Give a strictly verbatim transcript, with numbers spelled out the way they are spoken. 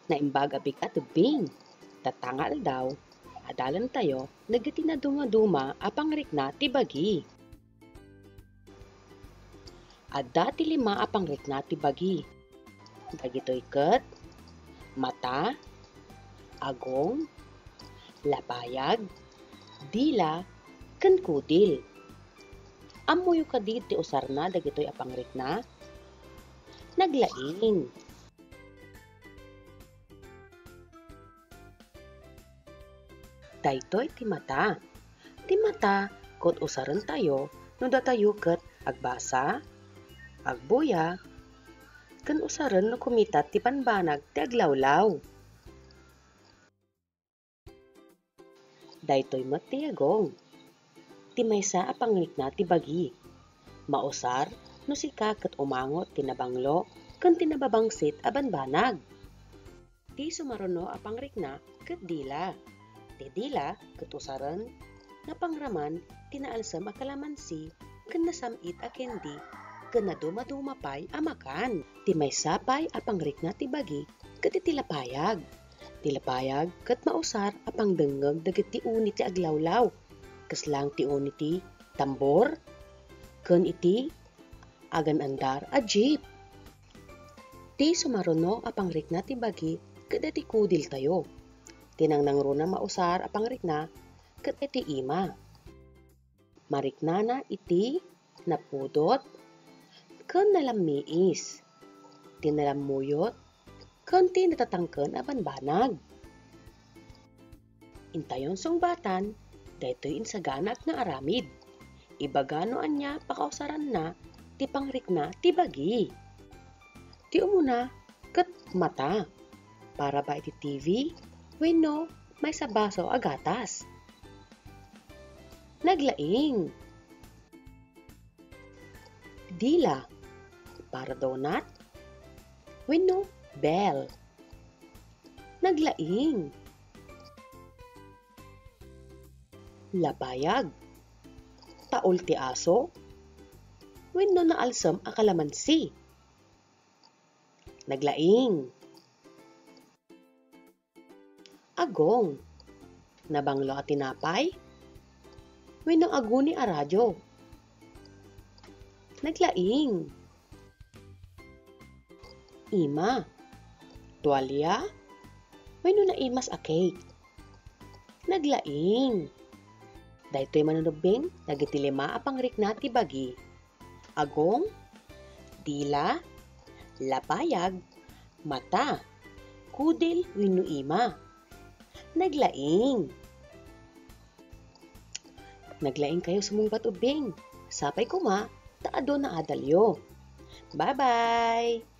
Naimbag a bigat, Bing. Tatta nga aldaw, adalentayo dagiti nadumaduma a pangrikna ti bagi. Adda ti lima a pangrikna ti bagi. Dagitoy ket mata, agong, lapayag, dila, ken kudil. Ammoyo kadi ti usarna dagitoy a pangrikna? Naglaing. Daytoy ti mata. Ti mata, ket usarentayo no datayo ket agbasa, agbuya, ken usaren no kumita ti banbanag ti aglawlaw. Daytoy met ti agong. Ti maysa a pangrikna ti bagi. Mausar no sika ket umangot ti nabanglo ken ti nababangsit a banbanag. Ti sumaruno a pangrikna ket dila. Ti dila ket usaren nga pangraman ti naalsem a kalamansi ken nasam-it a candy ken nadumaduma pay a makan. Ti maysa pay a pangrikna ti bagi ket iti lapayag. Ti lapayag ket mausar a pangdengngeg dagiti uni ti aglawlaw, kasla ti uni ti tambor ken iti agan-andar a jeep. Ti sumaruno a pangrikna ti bagi ket iti kudiltayo. Ti nangnangruna mausar a pangrikna ket iti ima. Mariknana iti napudot ken nalammiis, ti nalammuyot ken ti natatangken a banbanag. Intayon sungbatan daytoy insaganaak nga aramid. Ibaga no ania pakausaranna ti pangrikna ti bagi. Ti umuna ket mata, para ba iti T V wenno maysa baso a gatas. Naglaing. Dila, para donut wenno bell. Naglaing. Lapayag, taol ti aso wenno naalsem a kalamansi. Naglaing. Agong, nabanglo a tinapay wenno aguni a radyo. Naglaing. Ima, tualya wenno naimas a cake. Naglaing. Daytoy manunubbing dagiti lima a pangrikna ti bagi. Agong, dila, lapayag, mata, kudil wenno ima. Naglaing. Naglaingkayo sumungbat ubbing. Sapay koma ta adu naadalyo. Bye-bye!